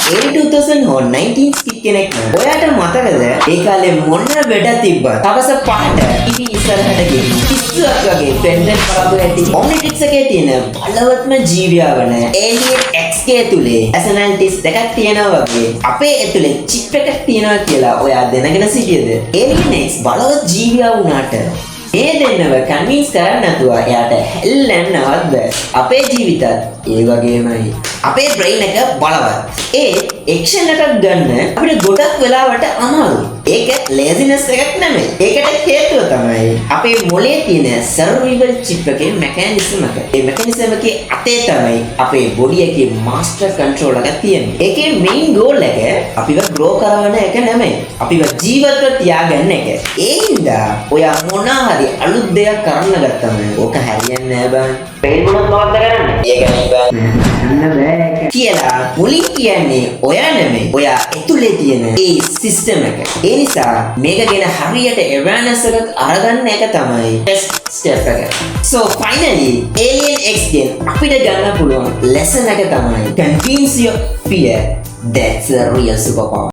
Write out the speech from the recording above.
ඒ 2000 හෝ 19s kid කෙනෙක් නම් ඔයාට මතකද ඒ කාලේ මොන වැඩ තිබ්බත් හවස 5ට ටීවී ඉස්සරහට ගිහින් පිස්සුවක් වගේ බෙන් ටෙන් බලපු හැටි? ඔම්නිට්‍රික්ස් එකේ තියෙන බලවත්ම ජීවියා වන ඒලියන් X ගේ ඇතුලේ පර්සනැලිටිස් දෙකක් තියෙනවා වගේ අපේ ඇතුලේ චිප් එකක් තියෙනවා කියලා ඔයා දැනගෙන සිටියද? ඒලියන් X බලවත් ජීවියා වුණාට මේ දෙන්නව කන්වින්ස් කරන්න නැතුව එයාට හෙල්ලෙන්නවත් බෑ. අපේ ජීවිතත් ඒ වගේමයි. අපේ බ්‍රේන් එක බලවත්. ඒ ඇක්ෂන් එකක් ගන්න අපිට ගොඩක් වෙලාවට අමාරුයි. ඒක ලේසිනස් එකක් නෙමෙයි. ඒකට හේතුව තමයි අපේ මොලේ තියෙන සර්වයිවල් චිප් එකේ මෙකැනිසම් එක. ඒ මෙකැනිසම් එකේ අතේ තමයි අපේ බොඩි එකේ මාස්ටර් කන්ට්‍රෝල් එක තියෙන්නේ. ඒකේ මේන් ගෝල් එක අපිව ග්‍රෝ කරවන එක නෙමෙයි. අපිව ජීවත්ව තියාගන්න එක. ඒ හින්දා ඔයා මොනා හරි අලුත් දෙයක් කරන්න ගත්තම ඕක හරියන්නේ නෑ බං. ෆේල් වුණොත් මොකක්ද කරන්නේ? ඒක නෙයි බං. කරන්න බෑ ඒක. කියලා මුලින් කියන්නේ ඔයා නෙමෙයි. ඔයා ඇතුලේ තියෙන ඒ සිස්ටම් එක. ඒ නිසා මේක ගැන හරියට ඇවර්නස් එකක් අරගන්න එක තමයි ෆස්ට් ස්ටෙප් එක. So finally, Alien X ගෙන් අපිට ගන්න පුළුවන් ලෙසන් එක තමයි convince your fear, that's a real superpower.